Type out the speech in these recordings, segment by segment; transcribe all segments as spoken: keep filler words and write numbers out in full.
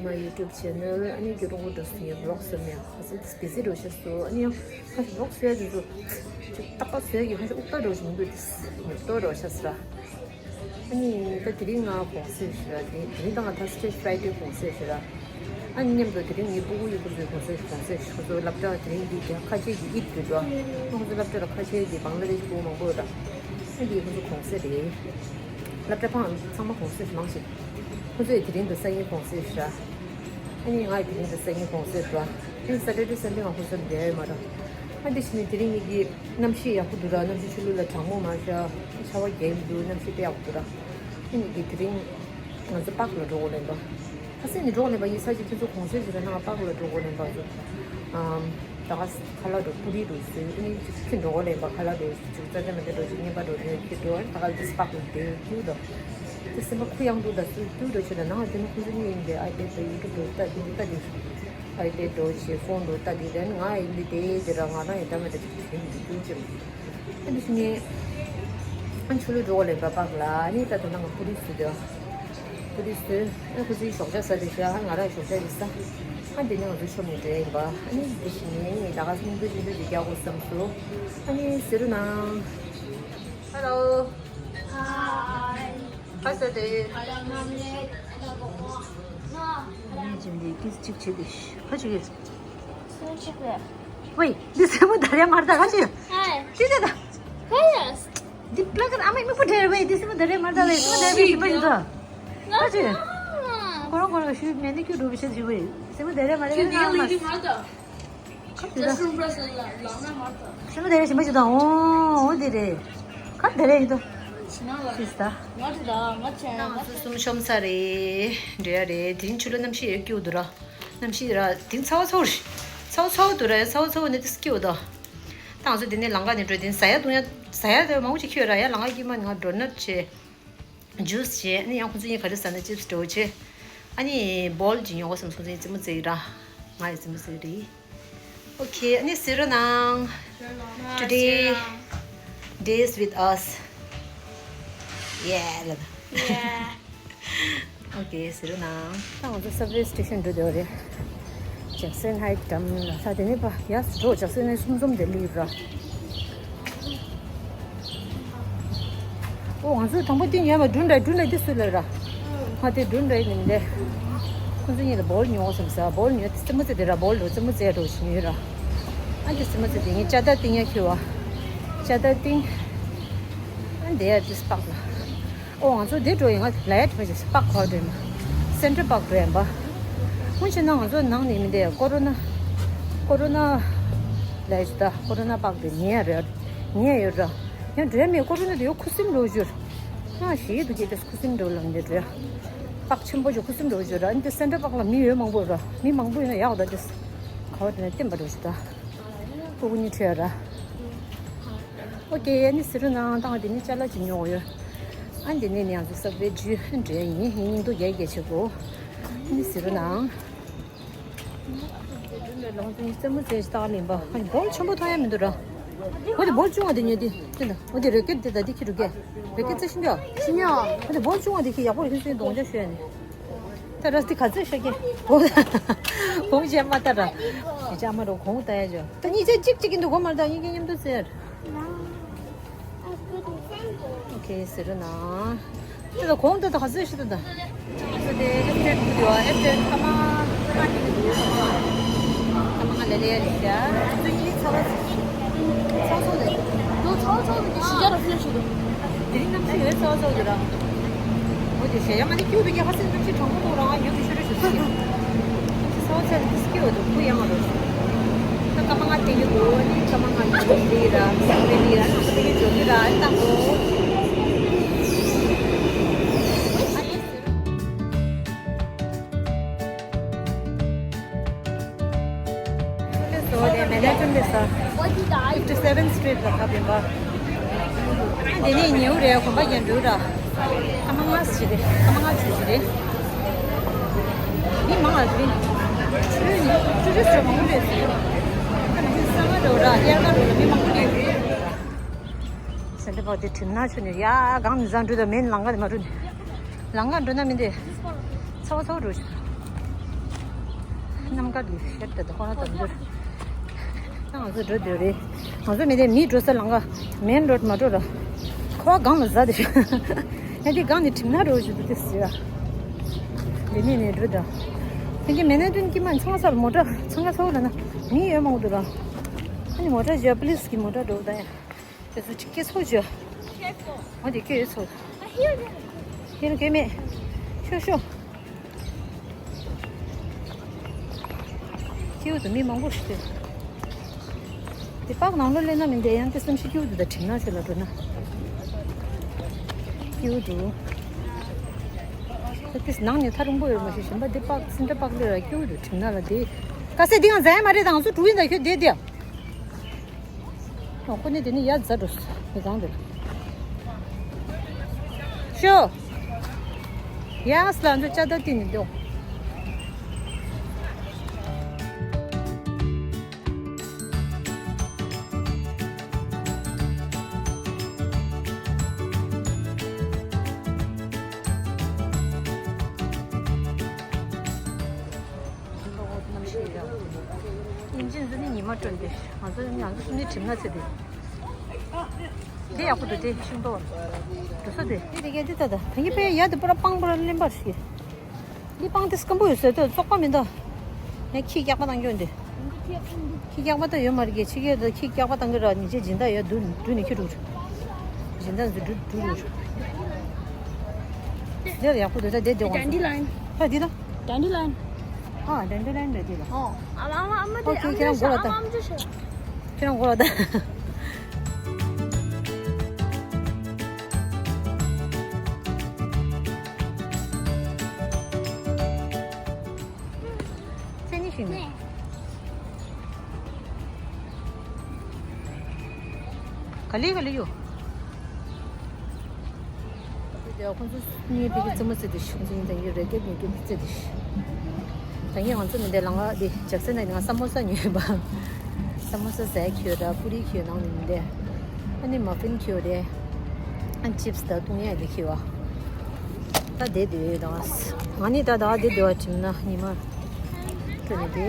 My YouTube channel. ཨ་ནི་རྒྱུ་རོགས་འགྲོ་སོང་ཡོད་vlog་བཟོ་མེད་ཁ་སང་busy་འགྲོ་ཤག་སོ། ཨ་ནི་ཡང་ཁ་vlog་བཟོ་ཡ་དེ་ཚོ་ཅིག་ཏག་ཏག་བཟོ་ཡ་གི་ཁ་ཤས་ཨུག་ཏག་འགྲོ་བཞིན་འདུག་དེ་ཉེར་ཏོ་འགྲོ་ཤག་སི་ར། ཨ་ནི་ད་དེ་རིང་ང་གུང་སེང་ཞུ་ར། དེ་རིང་ད་ང་Thursday Friday་གུང་སེང་ཞུ་ར། ཨ་ནི་མཉམ་དུ་དེ་རིང་ངའི་སྤུ་གུ་ཡོད་པ་ཚོའི་གུང་སེང་གུང་སེང་ཞུ། ཁོ་ཚོ་སློབ་གྲྭ་དེ་རིང་འདི་རྒྱ་ཁ་ཆེ་གི་ཨིད་འདུག་འགྲོ། ཁོ་ཚོ་སློབ་གྲྭ་ལ་ཁ་ཆེ་གི་བང་ལ་དེཤ་སྤུ་གུ་མང་པོ་ཡོད་ར། ཨ་འདི་ཁོ་ཚོ་གུང་སེང་རེད། སློབ་གྲྭ་ཕང་ཚང་མ་གུང་སེང་ཞུ་མང་ཞིག་ཁོ་ཚོས་དེ་རིང་དུ་སང་ཉིན་གུང་སེང་ཞུ་ར། ཨ་ནི་ང་དེ་རིང་དུ་སང་ཉིན་གུང་སེང་འགྲོ། ཨ་ནི་Saturday Sunday་ང་ཁོ་ཚོར་འབྲེལ་ཡོད་མ་རེད། ཨ་འདི་ཕྱི་ནས་དེ་རིང་ངེད་ཀྱི་གནམ་གཤིས་ཡག་པོ་འདུག་ར། གནམ་གཤིས་ཆུ་ལུད་ལ་གྲང་མོ་མ་ཤར། ཆར་པ་རྒྱག་གི་འདུག་གནམ་གཤིས་དཔེ་ཡག་པོ་འདུག་ར། ཨ་ནི་ངེད་ཀྱི་དེ་རིང་ང་ཚོ་པཱག་ལ་འགྲོ་དགོས་ལེན་པ། ཁ་སང་ནས་འགྲོ་དགོས་ལེན་པ་ཡིན་ས་ཅིག་ཁྱེད་ཚོ་གུང་སེང་ཞིག་རེད་ན་པཱག་ལ་འགྲོ་དགོས་ལེན་པ་ཚོ། ཨམ། ད་ག་ས་ཁ་ལག་འགྲོ་པུ་རི་འགྲོ་ཟེར། ཨ་ནི་ཅིག་ཁྱེད་འགྲོ་དགོས་ལེན་པ་ཁ་ལག་འགྲོ། ཅིག་རྩ་ཆེན་མི་འདྲ་འགྲོ་ཅིག་རྔན་པ་འགྲོ་དེ་ཁྱེད་འགྲོ། ཨ་ནི་ད་ག་ལ་དེ་པཱག་ལ་དེ་རྒྱུག་དོ། དེ་སེམས་པ་ཁུ་ཡངས་འདུག་ད་སུ་རྒྱུག་འགྲོ་ཆེ་ད་ནང་དེ་ནི་ཁོང་ཚོ་གཉིས་ཡིན་པས། ཨ་དེ་དེ་ཡུ་ཊུབ་འགྲོ་ལྟ་དེ་ལྟ་དེ། ཨ་དེ་འགྲོ་ཆེ་ཕོན་འགྲོ་ལྟ་དེ་རན་ང་ཡིན་དེ་དེ་དེ་ར་ང་རང་ཡིན་ད་མི་འདྲ་ཅིག་དེ་རྒྱུག་ཅིག་ཨ་འདི་ཕྱི་ནས་ཨ་ཆུ་ལུད་འགྲོ་དགོས་ལེན་པ་པཱག་ལ། ཨ་ནི་ད་དེ་ནང་པུ་རི་སུ་དེ། པུ་རི་སུ། ཨ་ཁོ་ཚོའི་ཞོགས་ཇ་ཟ་དེ་ཤ། ཨ་ང་རང་ཞོགས་ཇ་རེ་ཟ། ཨ་འདི་ནས་ང་ཚོ་ཤོབ་ནས་འགྲོ་ཡ་ཡིན་པ། ཨ་ནི་འདི་ཕྱི་ནས་ད་ག་སྙིང་པོ་སྙིང་པོ་ཅིག་རྒྱག་དགོས་བསམ་སོང་། ཨ་ནི་ཟེར་རོ་ནང་། Hello. Hi. Hi, Sade. ཨ་ནི་ཇིམ་འདི་ཀིས་གཅིག་བྱེད་དེ་ཤ། ཁ་ཅིག་གིས། སུ་ཆགས་པས། ཝེ། འདི་སེན་མོ་ད་རེ་མར་ད་ག་ཅི། ཧའི། ཅི་ཅི་ད། ཧའི། འདི་པླ་ཀར་ཨ་མའི་མིག་པོ་འདྲེ་ཝེ། འདི་སེན་མོ་ད་རེ་མར་ད་ཝེ། སེན་མོ་ད་རེ་ཞིམ་པ་ཞིག་ད། ཁ་ཅི། ཁོ་རང་ཁོ་རང་ཤུལ་མེད་ནི་ཁྱོད་འགྲོ་བའི་ཆེད་ཞུ་ཝེ། སེན་མོ་ད་རེ་མར་ད་ཝེ། ཁ་ཅི་ད། Just room press ལ་ལ་ན་མར་ད། སེན་མོ་ད་རེ་ཞིམ་པ་ཞིག་ད། འོ་འོ་འདི་རེད། ཁ་ད་རེ་ཡིན་ད། ཕྱི་ནང་ལ། ཤིས་ད། ང་ད་ང་ཆེ་ང་ཆེ། སུམ་ཤོམ་ས་རེད། འདྲེ་ཡ་རེད། དེ་རིང་ཆུ་ལ་གནམ་གཤིས་ཡོད་སྐྱིད་འདུག་ར། གནམ་གཤིས་ར་དེང་ཚ་བ་ཚ་བོ་རེད། ཚ་བོ་ཚ་བོ་འདུག་ར། ཡ་ཚ་བོ་ཚ་བོ་ནི་དེ་སྐྱིད་འདུག་ད་ང་ཚོ་དེ་ནས་ལམ་ཁ་ནས་འགྲོ་དེ་ཟ་ཡ་བཏུང་ཡ་ཟ་ཡ་དེ་མང་པོ་ཅིག་ཁྱོད་ར་ཡ་ལམ་ཁ་དཀྱིལ་མ་ནས་ང་འགྲོ་ནར་བྱས། ཇུས་བྱས། ཨ་ནི་ཡང་ཁོང་ཚོ་གཉིས་ག་རེ་ཟ་ན་ཅིབས་འདྲ་བོ་བྱས། ཨ་ནི་བོལ་ཅིག་ཉོ་དགོས་བསམ་སོང་། ཁོང་ཚོ་གཉིས་རྩེད་མོ་རྩེ་གི་ར། ང་ཡི་རྩེད་མོ་རྩེ་གི་རེད། Okay, ཨ་ནི་ཟེར་རོ་ནང་། Today, days with us. Yeah, ལ་ལ། Yeah. Okay, ཟེར་རོ་ནང་། ད་ང་ཚོ་subway station འགྲོ་འདོད་རེད། ཇེག་སན་ཧའིཊ་འགྲམ་ལ། ད་དེ་ནས་ཕར་ཡར་འགྲོ། ཇེག་སན་ཧའིཊ་གསུམ་འཛོམས་དེ་ལ་ཡོད་ར། ཨོ་ང་ཚོ་དང་པོ་དེ་ཉོས་པ་བྲུན་རེད། བྲུན་རེད་དེ་སུ་ལ་ར། ང་དེ་བྲུན་རེད་ནི་མི་འདུག་ཁོང་ཚོ་གཉིས་ལ་བོལ་ཉོ་བསམ་ས། བོལ་ཉོས་ཏེ་རྩེད་མོ་རྩེ་དེ་ར། བོལ་རུ་རྩེད་མོ་རྩེ་འགྲོ་བཞིན་ཡོད་ར། ཨ་དེ་རྩེད་མོ་རྩེ་དེ་ངས་ལྕགས་རྟ་བཏིང་ཡ་ཁྱེར་བ། ལྕགས་རྟ་བཏིང་། ཨ་འདི་ཡ་དེ་པག་ལ། ཨོ་ང་ཚོ་འདི་འགྲོ་ཡིན། ང་ལ་ཡ་དྲི་མ་བྱེད་པག་གོ་འགྲོ་ཡིན་པ། སེན་ཊར་པག་འགྲོ་ཡིན་པ། སྔོན་ཆད་ན་ང་ཚོ་ནང་ནས་མི་འདུག་ཀོ་རོ་ན། ཀོ་རོ་ན་ལ་ཡ་ཞུ་ད། ཀོ་རོ་ན་པག་འགྲོ་ཉེ་ཡ་རེད། ཉེ་ཡ་ཡོད་ར། ཡང་འགྲོ་ཡ་མེད། ཀོ་རོ་ན་དེ་ཡོད་ཁུ་སིམ་འགྲོ་རྒྱུར། ང་ཞེ་ཡི་འདུག་སྐད་དེ་ཁུ་སིམ་འགྲོ་ལ་མི་འདུག་འགྲོ་ཡ། པག་ཆེན་པོ་ཅིག་ཁུ་སིམ་འགྲོ་རྒྱུར་ར། འདི་སེན་ཊར་པག་ལ་མི་ཡོད་མང་པོ་ར། མི་མང་པོ་ཡོད་ན་ཡག་ད་དེ། ག་བ་དེ་ན་བསྟན་པ་འགྲོ་ཞུ་ད། སྤུ་གུ་གཉིས་ཁྲོས་ར། ཨོ་ཀེ། ཨ་ནི་ཟེར་རོ་ནང་། ད་ང་དེ་ནས་ཅ་ལག་ཅིག་ཉོ་དགོས་ཡོད། ཨ་འདི་ནས་ནི་ང་ཚོ་སབ་ཝེ་བརྒྱུད་འགྲོ་ཡ་ཡིན། ངས་སྙིང་སྡུག་རྒྱག་རྒྱག་བྱེད་དགོས། ཨ་ནི་ཟེར་རོ་ནང་། རྩེད་མོ་རྩེ་ཞིག་བཏགས་ལེན་པ། ཨ་ནི་བོལ་ཆེན་པོ་མཐོང་ཡ་མི་འདུག་ར། འོ་དེ་བོལ་ཆུང་བ་དེ་ཉོས་ཏེ་ཅི་འདྲ། འོ་དེ་རེ་ཀེཊ་དེ་ད་དེ་ཁྱེར་འགྲོ་གས། རེ་ཀེཊ་རྩེ་ཤེས་འདུག་ཤེས་ཉོ། འོ་དེ་བོལ་ཆུང་བ་དེ་ཁྱེར་ཡག་པོ་རེད། ཁྱེད་ཚོས་གདོང་རྒྱག་ཤོད་ནས། ད་ར་སྟི་ག་ཚོད་ཤོད་ཀྱི། གོང་གོང་བྱས་མ་ལྟ་ར། ཡི་ཅག་མ་རོ་གོང་ལྟ་ཡ་ཇོ། ད་གཉིས་ཆ་གཅིག་གཅིག་གི་འདུག་གོ་མ་ལྟ་གཉིས་ཀྱི་མཉམ་དུ་ཟེར། ཨོ་ཁེ་ཟེར་རོ་ན། ད་ད་གོང་ད་ད་ག་ཚོད་ཤི་ད་ད། ད་དེ་ཨེབ་ཊེན་ཀུ་དེ་བ་ཨེབ་ཊེན་ཀ་མ་ཀ་མ་ཏི་ཀུ་དེ་བ་ཀ་མ་ཀ་མ་ང་ལེ་ལེ་ཡ་རེད་ཤ། ད་གཉིས་ཚ་བ་ཚ་བ་ཚ་བ་ཚ་བ་ནི་ཤི་ཡ་ར་ཕུལ་ཤི་དུ། དེ་རིང་གནམ་གཤིས་ཡོད་ཚ་བ་ཚ་བ་དེ་ར། འོ་དེ་ཞེ་ཡང་ང་ནི་སྐྱུག་པའི་རྒྱལ་ཁ་སེམས་ཙམ་ཅིག་གྲང་མོ་ཐོག་རང་ཡོད་མི་ཤོར་རེ་ཞུ་ཚུལ། ཚ་བ་ཚ་བ་དེ་སྐྱེ་བ་དུ་བུ་ཡང་ང་རོ། ད་ཀ་མ་ང་དེ་ཡོད་དོ་ནི་ཀ་མ་ང་ཡོད་དེ་ར་ས་བའི་ར་ས་བའི་ཇོ་དེ་ར་ཨ་ཏང་གོ། ལས་སོ་ལས་མེ་ནེ་ཊོན་ལས་ས། fifty seventh Street ལ་ཁ་བིན་པ། དེ་ནས་ཉེའུ་རེ་གོམ་པ་ཡན་འགྲོ་ར། ཀ་མ་ང་ཞིག་རེད། ཀ་མ་ང་ཆུ་ཞིག་རེད། མི་མང་ལ་རེད། ཆུ་ནི་ཊུ་རི་སི་ཊི་མང་པོ་རེད་ཟེར། ཀ་ནི་ས་ང་འགྲོ་ར་དབྱར་ཁ་འགྲོ་ལ་མི་མང་པོ་རེད། སེན་ཊར་པག་དེ་དྲིན་ན་ཆུ་ནི་ཡ་གང་མི་ཟ་འགྲོ་ད་མེད་ལང་ག་དེ་མ་འགྲོ་ནི། ལང་ང་འགྲོ་ན་མི་འདི། ཚ་བ་ཚ་བ་འགྲོ་ཞིག་རྣམ་དཀར་གྱི་ཤར་དུ་ཁོ་ན་དང་འདུར། ད་ང་ཚོ་འགྲོ་འདོད་རེད། ང་ཚོ་མི་དེ་མི་འགྲོ་ས་ལང་ཀ་མེན་རོད་མ་འགྲོ་ར། ཁོ་སྒང་ལ་ཟ་དེ་ཤོད། ཡ་དེ་སྒང་ནས་གྲིམ་ན་འགྲོ་བཞིན་དུ་དེ་ཟེར་ཡ། དེ་ནས་ནས་འགྲོ་ད། དེ་གི་མེན་ཧ་ཏན་གྱི་མ་ཚང་ས་མོ་ཊ་ཚང་ས་ཚོ་ལ་ན་མི་ཡོད་མང་འདུག་ར། ཨ་ནི་མོ་ཊ་ཇ་པ་ལིས་ཀྱི་མོ་ཊ་འགྲོ་ད་ཡ། དེ་ཚོ་ཅིག་སྐྱེ་ཚོགས་བྱོས། འོ་དེ་སྐྱེ་ཡོད་ཚོགས། ཧེ་ལ་སྐྱེ་མེད། ཤོ་ཤོ། སྐྱེ་ཡོད་དུ་མི་མང་པོ་ཞིག་དེ། དེ་པག་ནང་ལོ་ལེན་ན་མི་འདྲ་ཡང་དེ་བསམ་ཤེས་སྐྱེ་ཡོད་དུ་ད་དྲིན་ན་ཆོས་ལ་འགྲོ་ན། སྐྱེ་ཡོད་དུ། དེ་དེ་ནང་ནས་ཐ་རུང་པོ་ཡོད་མ་ཤེས་གཞན་པ་དེ་པག་སིན་ད་པག་ལེ་ར་སྐྱེ་ཡོད་དུ་དྲིན་ན་ལ་དེ། ཀ་སེ་དེ་ཡང་ཟ་ཡ་མ་རེད་དང་སུ་དྲུག་ཡིན་ད་ཁྱོད་དེ་དེ། ཨོ་ཁོ་ནི་དེ་ནི་ཡ་ཛ་འགྲོ་སི་གང་དེ། ཤོ། ཡ་སི་ལ་འདི་ཅ་ད་ཏི་ནི་འདོ། ཡིན་ཅིན་ཟི་ནི་ཉི་མ་སྤྲོད་དེ། ང་ཚོ་ང་ཚོ་ནི་གྲིམ་ན་ཚེ་དེ། དེ་ཡག་པོ་འདུག་དེ་ཤིང་ཏོག་འདུག་ས་དེ། དེ་དེ་གས་དེ་ད་ད་ད་ངས་པའི་ཡ་དེ་པུ་ར་པང་པུ་ར་ལེན་པར་ཤི། འདི་པང་དེ་སྐམ་པོ་ཡོད་ཟེར་ཏོ་བཙོག་པ་མི་འདུག་ངས་ཁྱི་རྒྱག་པ་བཏང་རྒྱུ་འདི། ཁྱི་རྒྱག་པ་ད་ཡོད་མ་རེད་གས་ཕྱི་རྒྱལ་དུ་ཁྱི་རྒྱག་པ་བཏང་གི་ར་ཉི་ཆེ་སྦྱིན་བདག་ཡོད་དུ་དུ་ནི་ཁྱི་རུ། སྦྱིན་བདག་ཚོ་འགྲོ་འགྲོ་རུ། འདིར་ཡག་པོ་འདུག་ད་དེ་དེ་དབང་ཚོ། Dandelion། ཨ་འདི་ལ། Dandelion། ཨ་Dandelion་རེད་འདི་ལ། ཨོ། ཨ་མ་ཨ་མ་དེ་ཨོ་ཁེ་ཨ་མ་ཁྱེད་རང་མགོ་ལ་ཨ་ལྟ། མ་ཨ་མ་ཅི་ཤོད། ཁྱེད་རང་མགོ་ལ་ལྟ། མཚན་ཉིད་ཞིག་ནས། ག་ལེ་ག་ལེ་ཡོད། དེ་ཁོང་ཚོ་གཉིས་དེ་གི་རྩེད་མོ་རྩེ་དེ་ཤི། ཁོང་ཚོ་གཉིས་དང་ཡོད་རེད་སྐད་ཉོ་རྒྱུ་རྩེ་དེ་ཤི། ད་ངས་ང་ཚོ་མི་འདའི་ལང་ང་དེ་ཇག་སེ་ན་ང་ས་མོ་ས་ཉོས་པ། ས་མོ་ས་ཟས་ཁྱོད་ར་པུ་རི་ཁྱོད་ནང་ནས་མི་འདའི། ཨ་ནི་མ་ཕིན་ཁྱོད་རེད། ཨ་ཅིབ་སི་ད་བཏུང་ཡ་དེ་ཁྱོད་བ། ད་དེ་དེ་ཡོད་ད། ང་ནི་ད་ད་དེ་དེ་བ་གྲིམ་ན་ཉི་མ། ཁྱོད་ནི་དེ།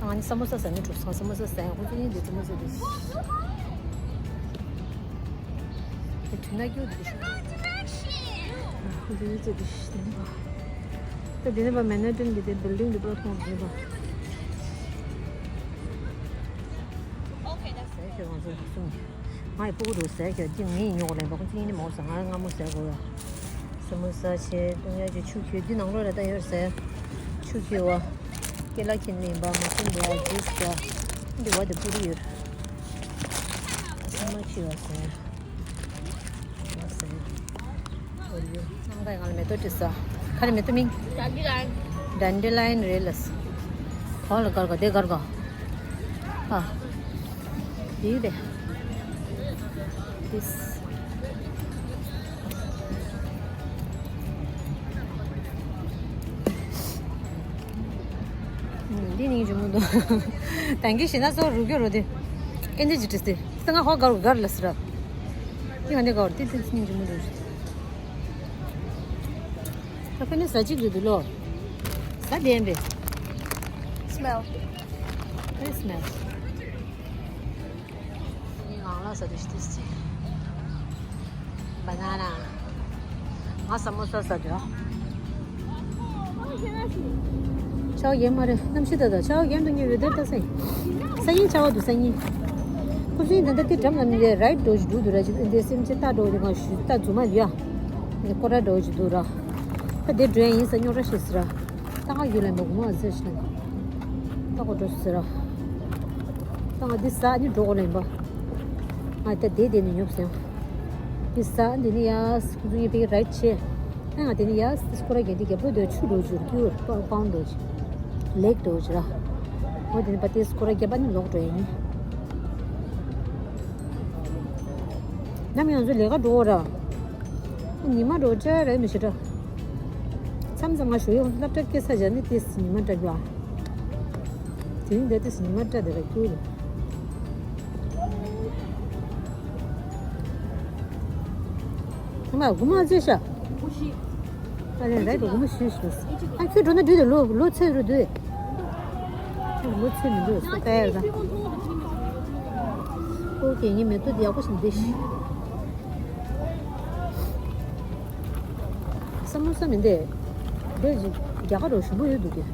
ང་ནི་ས་མོ་ས་ཟ་ནི་འགྲོ་སོང་། ས་མོ་ས་ཟ་ཡང་ཁོང་ཚོ་གཉིས་དེ་རྩེད་མོ་རྩེ་དེ་ཤི། དེ་དུས་ན་སྐྱོ་དུ་ཤི། ཁོ་དེ་ཚོ་དུ་ཤི་དེ་ནི་པ། ད་དེ་ནི་པ་མན་ཧ་ཏན་གྱི་དེ་བིལ་ཌིང་དེ་པར་མཐོང་དེ་ནི་པ། ཟས་ཤོད་ང་ཚོ་གསུམ། ང་ཡི་སྤུ་གུ་དུ་ཟས་ཤོད་ཅི་ངའི་ཉོག་ལེན་པ་ཁོ་ཅི་ཡིན་ནི་མོ་ཟ་ང་སྔ་མོ་ཟས་དགོས་ཡ། སི་མོ་ས་ཆེ་བཏུང་ཡ་ཅི་ཆུ་ཁྱོད་འདི་ནང་ལོགས་ལ་ད་ཡོད་ཟས། ཆུ་ཁྱོད་བ། ཀེ་ལ་ཁྱིན་མིན་པ་མ་ཁྱིན་པ་ཇུས་པ། འདི་བ་དེ་པུ་རི་ཡོད། ས་མ་ཁྱི་བ་ཟེར། བ་ཟེར། ཨོ་ཡོ། ནམ་ག་ཡང་ལ་མེ་ཏོག་བྲིས་ས། ག་རེ་མེ་ཏོག་མིང་། Dandelion། Dandelion་རེད་ལ་ས། ག་ལ་གར་ག་དེ་གར་ག་ཨ། དེ་རེད། This། འདི་ནི་ཇུ་མོ་དོ། དང་གི་ཤི་ན་སོ་རུ་གི་རོ་དེ། ཨེ་འདི་ཇི་ཏིས་དེ། སང་ཧོ་གར་གར་ལ་སི་ར། འདི་ང་འདི་གར་དེ་དེ་ནི་ཇུ་མོ་དོ། ད་ཁ་ནི་ས་ཅིག་རེད་དུ་ལོ། ས་དེ་ཡན་པས། Smell། Very smell། ངའི་ངང་ལ་ཟ་དུས་ཤི་དུས་ཟེར། Banana། ང་ས་མོ་ས་ཟ་དུས། ཆའོ་ཡན་མ་རེད་གནམ་གཤིས་ད་ད་ཆའོ་ཡན་དུ་ངའི་ཝེ་དར་ད་ས་ཡིན། ས་ཡིན་ཆའོ་དུ་ས་ཡིན། ཁུ་སིན་ད་ད་དེ་འགྲམ་ལ་མི་རེད་རའིད་འགྲོ་ཞིག་འགྲོ་དུ་ར་ཅིག་འདི་སེམས་ཅན་ལྟ་འགྲོ་དུ་ང་ཞུ་ལྟ་རྫུ་མ་ཡ། འདི་ཀོ་ར་འགྲོ་ཞིག་འདུག་ར། ད་དེ་འགྲོ་ཡ་ཡིན་ས་རྙོག་དྲ་ཤེས་སི་ར། ད་ང་ཡུལ་ལ་འབོག་མ་ཟེར་ཤི་ན། ད་གོ་འགྲོ་ཟེར་ར། ད་ང་འདི་ཟ་ནི་འགྲོ་གོ་ལེན་པ། ང་ད་དེ་དེ་ནི་ཉོབ་སེང་། འདི་ཟ་འདི་ནི་ཡ་ཁོང་ཚོ་ཡིན་པའི་རའིད་ཆེ། ད་ང་དེ་ནི་ཡ་སི་སྐོར་ར་གན་འདི་རྒྱབ་ལོ་དེ་ཆུ་འགྲོ་ཅིག་ཀྱུར་པ་པའུན་འགྲོ་ཅིག་ལེག་འགྲོ་ཅིག་ར། འོ་དེ་ནི་པ་དེ་སྐོར་ར་རྒྱབ་པ་ནི་ལོག་འགྲོ་ཡ་ཡིན། ནམ་ཡང་ཚོ་ལས་ཀ་འགྲོ་བ་ར། ཉི་མ་འགྲོ་བྱ་རེད་མི་ཤེས་འདྲ། མཚམས་མཚམས་ང་ཞོ་ཡོང་སློབ་གྲྭར་སྐྱེལ་ས་བྱ་ནི་ཏིས་ཉི་མ་འདྲ་རྒྱུ་ཨ། དེ་རིང་འདི་ཏིས་ཉི་མ་འདྲ་དེ་ར་རྒྱུ་རེད། ང་དགུ་མ་རྩོད་ཤག་ཨ་ལས་རའི་བུ་མོ་ཞུས་ཞུས། ཨ་ཁྱོད་འགྲོ་ན་འགྲིག་དེ་ལོ་ལོ་ཚོད་རུ་འདུག་ལོ་ཚོད་མི་འདུག་ས་ཏའི་ར། ཨོ་ཀེ། ངའི་མེ་ཏོག་འདི་ཡག་པོ་ཞིག་འདི་ཤི། ས་མོ་ས་མི་འདི། འདི་རྒྱ་གར་རུ་ཞིམ་པོ་ཡོད་འདུག་གི།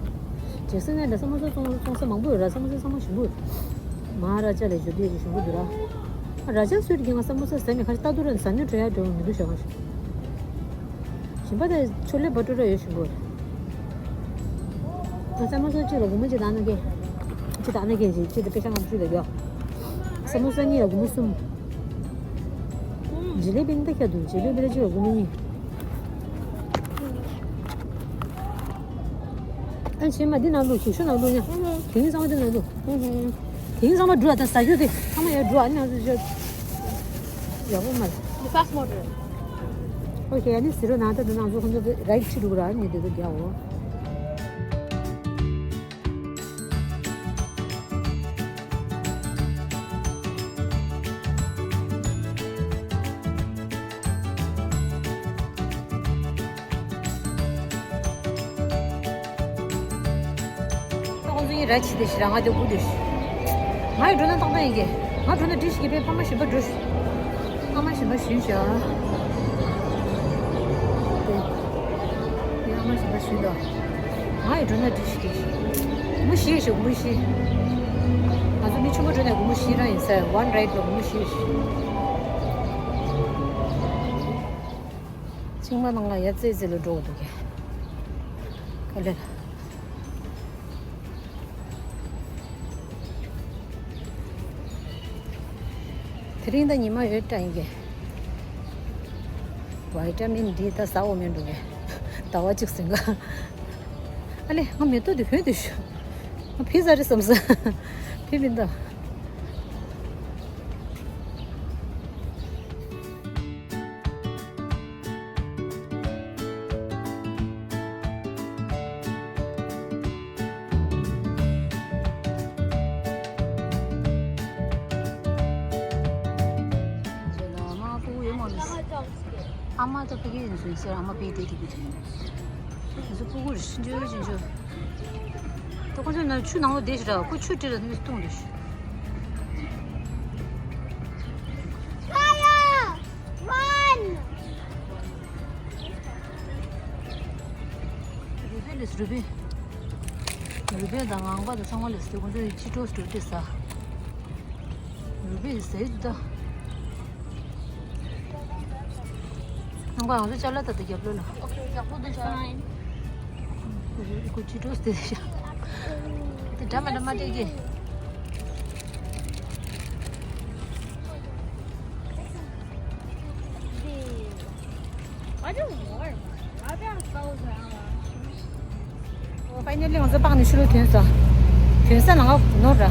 ཇེ་སི་ནས་འདྲ་ས་མོ་ས་བཙོང་བཙོང་ས་མང་པོ་ཡོད་ར། ས་མོ་ས་ས་མོ་ཞིམ་པོ་ཡོད། མ་ཧ་ར་ཅ་ལས་འཇོ་འདི་ཞིམ་པོ་འདུག་ར། ར་ཅ་སུས་ཀྱི་ང་ས་མོ་ས་ཟ་ནས་ཁ་ཤས་ལྟ་དུ་ར་ཟ་ནས་བྲོ་ཡ་བྲོ་མི་འདུག་ཤ་ཁ་ཤས། ཞིམ་པ་དེ་ཆོ་ལེ་བ་ཏྲོ་ར་ཡོད་ཞིམ་པོ། ང་ས་མོ་ས་གཅིག་ལ་སྒོར་མོ་གཅིག་དང་ཨ་ན་ཀན། གཅིག་དང་ཨ་ན་ཀན་གཅིག་གཅིག་དང་པེ་ཤ་ལྔ་བཅུ་ལ་ཡོད། ས་མོ་ས་གཉིས་ལ་སྒོར་མོ་གསུམ། ཇི་ལེ་བི་འདི་ཁྱད་དུ་ཇི་ལེ་བི་ལ་གཅིག་ལ་སྒོར་མོ་གཉིས། ཨ་ཆེ་མ་འདི་ནང་ལུགས་ཞིག་ཤོ་ནང་ལུགས་ཉ། དེ་ཡིན་ཚང་མ་འདི་ནང་ལུགས། དེ་ཡིན་ཚང་མ་འགྲོ་ཨ་ད་ཟ་རྒྱུ་དེ་ཚང་མ་ཡར་འགྲོ་ཨ་ནི་ང་ཚོ་ཡག་པོ་མ་རེད། The fast motor. ཨོ་ཁེ། ཨ་ནི་ཟི་རོ་ནང་ད་དུ་ནང་ཚོ་ཁོང་ཚོ་རའིད་ཁྲིད་འགྲོ་གི་ར། ཨ་ནི་དེ་ཚོ་རྒྱག་འོ། ཁོང་ཚོ་ཡིན་ར་ཆི་དེ་ཞི་ར་ང་དེ་དགུ་དེ་ཞི། ང་ཡི་འགྲོ་ན་ཏག་ཏག་ཡིན་གི། ང་འགྲོ་ན་འགྲིག་ཞིག་གི་པའི་ཕ་མ་ཞིམ་པ་འགྲོ་ཞི། ཕ་མ་ཞིམ་པ་ཞུས་ཤག་དེ་ཕ་མ་ཞིམ་པ་ཞུས་དོ། ང་ཡི་འགྲོ་ན་འགྲིག་ཞིག་གི་ཞི། མུ་ཤི་ཞི་མུ་ཤི། ང་ཚོ་མི་ཆུང་མ་འགྲོ་ན་མུ་ཤི་རང་ཡིན་ས་ཝན་རའིད་ལ་མུ་ཤི་ཞི། ཆིང་མ་ནང་ང་ཡ་ཙེ་ཙེ་ལ་འགྲོ་འདུག་གི། ག་ལེ་ལ། དེ་རིང་ད་ཉི་མ་ཡོད་འདྲ་ཡིན་གི། ཝི་ཊ་མིན་ཌི་ད་ཟ་འོ་མེད་འགྲོ་གི། ཟླ་བ་གཅིག་ཟིན་ག། ཨ་ལེ་ང་མེ་ཏོག་འདི་ཧོན་དུ་ཞུ། ང་ཕི་ཟ་རེ་བསམ་ས། ཕི་མིན་ད། ཨ་མ་ད་ཕ་གི་ཡིན་ཟུན་ཟེར། ཨ་མ་ཕའི་དེ་དེ་གི་དེ་ཟུ་ཕུ་གུ་རི་ཤིན་ཇུ་ཤིན་ཇུ། ད་ཁོ་ཚོ་ན་ཆུ་ནང་ལོ་བསྡད་ཤི་ར། ཁོ་ཆུ་དྲི་ལ་ནི་སྟོང་དུ་ཤི། རུ་བེ་ལེས་རུ་བེ། རུ་བེ་དང་ངང་པ་དང་ཚང་མ་ལེས་དེ་ཁོ་ཚོ་ཡི་ཕྱི་དྲོ་སུ་དྲོ་དེ་ཟ། རུ་བེ་ཟེར་དུ་ད། ངང་པ་ང་ཚོ་ཅ་ལག་ད་ད་རྒྱབ་ལོ་ལ། ཨོ་ཁེ། ཡག་པོ་འདུག་ཤག་ཁོ་ཕྱི་དྲོ་སུ་དེ་ཤག་དེ་འདྲ་མ་འདྲ་མ་སྤྲད་ཀྱི། ཨོ་ཕའི་ནལ་ལི་ང་ཚོ་པག་ནི་ཤུ་ལུ་ཐོན་སོང་། ཐོན་ས་ནང་ནོར་ར།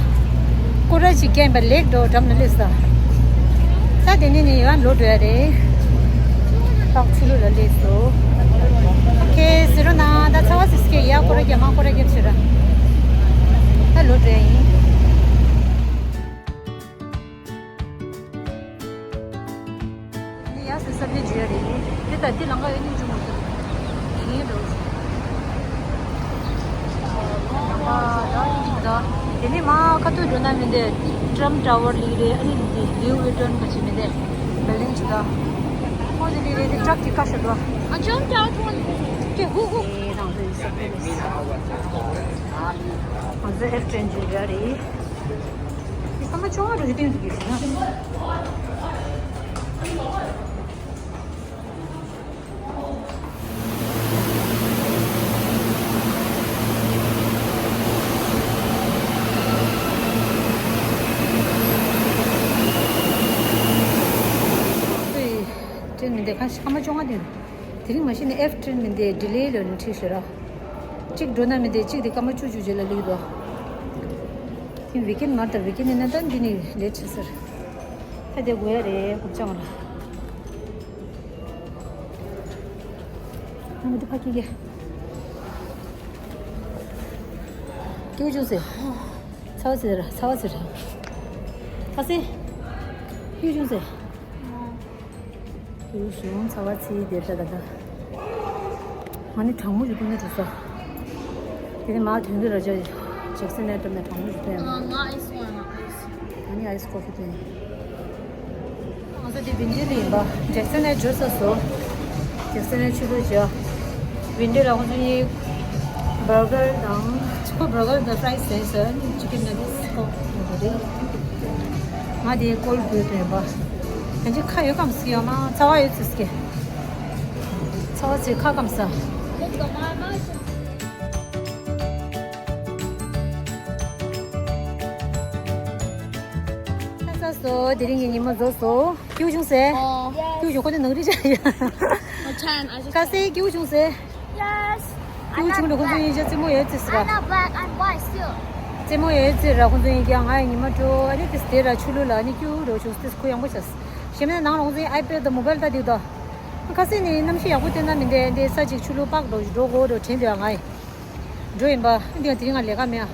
ཀུ་ར་ཅིག་རྒྱན་པ་ལེགས་འགྲོ་འགྲམ་ལ་སླེབས་སོང་། ད་དེ་ནས་ནི་ཡང་ལོ་འགྲོ་ཡ་རེད། པག་ཆུ་ལུ་ལ་སླེབས་སོང་། ཨོ་ཁེ། ཟེར་རོ་ན་ད་ཚ་བ་སིས་ཀེ་ཡ་ཀུ་ར་རྒྱབ་མ་ཀུ་ར་རྒྱབ་ཆུ་ར། ད་ལོ་འགྲོ་ཡ་ཡིན། ནི་ཡ་སི་ས་ནི་ཇི་ཡ་རེད། དེ་ད་དེ་ལང་ག་ཡོད་ནི་ཇུ་མོ་ད། ཁྱེད་རོ། ལང་ག་ད་ཡིན་ད། དེ་ནི་མ་ཁ་ཐུག་འགྲོ་ན་མི་འདི་ཊམ་ཊ་ཝར་ལི་རེད། ཨ་ནི་འདི་ལིའུ་ཝི་ཊོན་ག་ཅི་མི་འདི་བེལ་ལིང་ཅི་ད། ཁོ་འདི་ལི་རེད། དེ་ཊྲག་གི་ཀ་ཤ་འགྲོ། ཨ་ཊམ་ཊ་ཝར་ལི་རེད། ཀེ་ཧུ་ཧུ། ཨེ་རང་ཚོ་ཡི་ས་ཕེ་ལེ་སི། ང་ཚོ་ཨེཕ་ཊེན་ཇི་ཡ་རེད། ས་མ་ཆུང་བ་རུ་ཧི་ཏིང་དུ་གི་ཞིག་ན། ཏྲེན་མི་འདེ་ཁ་ཤ་མ་ཆུང་བ་དེ། དེ་རིང་མ་གཞི་ནས་ཨེཕ་ཊེན་མི་འདེ་ཌི་ལེ་ལོ་ནི་ཁྲིད་ཤོད་ར། གཅིག་འགྲོ་ན་མི་འདེ་གཅིག་དེ་སྐར་མ་བཅུ་བཅུ་རྗེས་ལ་ལུས་འདུག་དེ་ཝི་ཀེན་མར་དང་ཝི་ཀེན་ནི་ན་ད་འདི་ནི་ལེ་ཆེ་སར། ད་དེ་དགོས་ཡ་རེད་གོ་ཅང་ལ། ང་མི་དེ་ཕ་ཀི་གེ། ཀེའུ་ཅུང་སེ། ཚ་བ་ཚེ་ར་ཚ་བ་ཚེ་ར། ཨ་སེ། ཀེའུ་ཅུང་སེ། ཀེའུ་ཞུང་ཚ་བ་ཚེ་དེ་ར་ད་ད། ང་ནི་གྲང་མོ་ཞིག་བཏུང་ནས་འགྲོ་ས། དེ་ནི་མ་དོན་དུ་ར་ཇ་ཇེག་སན་ནས་འགྲོ་ནས་གྲང་མོ་ཞིག་བཏུང་ཡ། ང་ང་ཨའི་སི་ང་ང་ཨའི་སི། ང་ནི་ཨའི་སི་ཀོ་ཕི་བཏུང་ཡ། ང་ཚོ་དེ་བིན་ཌི་ལ་ཡིན་པ། ཇེག་སན་ནས་འགྲོ་ས་སོ། ཇེག་སན་ནས་ཆུ་ལུ་བཞག་བིན་ཌི་ལ་ཁོང་ཚོ་གཉིས་བར་གར་དང་ཁོ་བར་གར་དང་ཕ་རའི་སི་བཟས་སོ། ཅི་ཀེན་ནག་གེ་ཊི་ཁོ་ཡོད་རེད། ང་དེ་ཀོལ་དགོས་དོན་པ། ཡང་ཅིག་ཁ་ཡོད་གམ་སི་ཡོད་མ་ཚ་བ་ཡོད་ཚིག་སྐེ། ཚ་བ་ཚིག་ཁ་གམ་ས། ལྷ་ས་སོ། དེ་རིང་གི་ཉི་མ་རྫོགས་སོ། སྐྱིད་པོ་བྱུང་ཟེར། ཨོ། སྐྱིད་པོ་བྱུང་། ཁོ་ནི་ནག་རིག་བྱ་ཡ། ཁ་སེ་སྐྱིད་པོ་བྱུང་ཟེར། Yes. སྐྱིད་པོ་བྱུང་རེད། ཁོ་ཚོ་གཉིས་ཆ་རྩེད་མོ་ཡོད་ཚེ་ཟེར། I'm not black, I'm white still. རྩེད་མོ་ཡོད་ཚེ་ར་ཁོ་ཚོ་གཉིས་ཀྱང་ང་ཡི་ཉི་མ་འགྲོ། ཨ་ནི་དེ་དེ་ར་ཆུ་ལུ་ལ་ཨ་ནི་སྐྱིད་པོ་རོ་བྱུང་ཟེར། ཁོ་ཡག་པོ་བྱས། གཞན་མ་ནང་ལོགས་ཚོ་ཨའི་པེ་ཌི་དང་མོ་བལ་ལྟ་དུས་ད། ཁ་སེ་ནི་གནམ་གཤིས་ཡག་པོ་བསྟན་ན་མི་འདྲ། འདི་ས་ཅིག་ཆུ་ལུ་པག་འགྲོ་འགྲོ་དགོས་འགྲོ་དྲན་འདུག་ང་ཡི། འགྲོ་ཡིན་པ། འདི་ཡང་དེ་རིང་ང་ལས་ཀ་མེད་ཨ།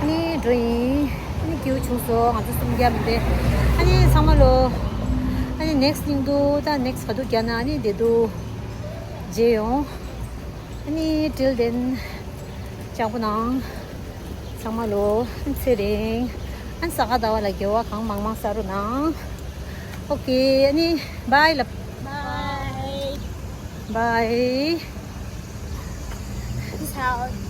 ཨ་ནི་འགྲོ་ཡིན། ཨ་ནི་སྐྱིད་པོ་བྱུང་སོང་། ང་ཚོ་སུམ་བརྒྱ་མི་འདྲ། ཨ་ནི་ཚང་མ་ལོ། ཨ་ནི་ནེག་སི་ཊི་སྙིང་སྡུག་ད་ནེག་སི་ཊི་ག་དུས་རྒྱག་ན་ཨ་ནི་བདེ་སྡུག་མཇལ་ཡོང་། ཨ་ནི་ཊིལ་དེན་ཅག་པོ་ནང་། ཚང་མ་ལོ་ཚེ་རིང་། ཨ་ནི་ས་ག་ཟླ་བ་ལ་དགེ་བ་གང་མང་མང་བསགས་རོགས་གནང་། ཨོ་ཀེ། ཨ་ནི་བྷའི་ལབ། Bye. Bye. Peace out.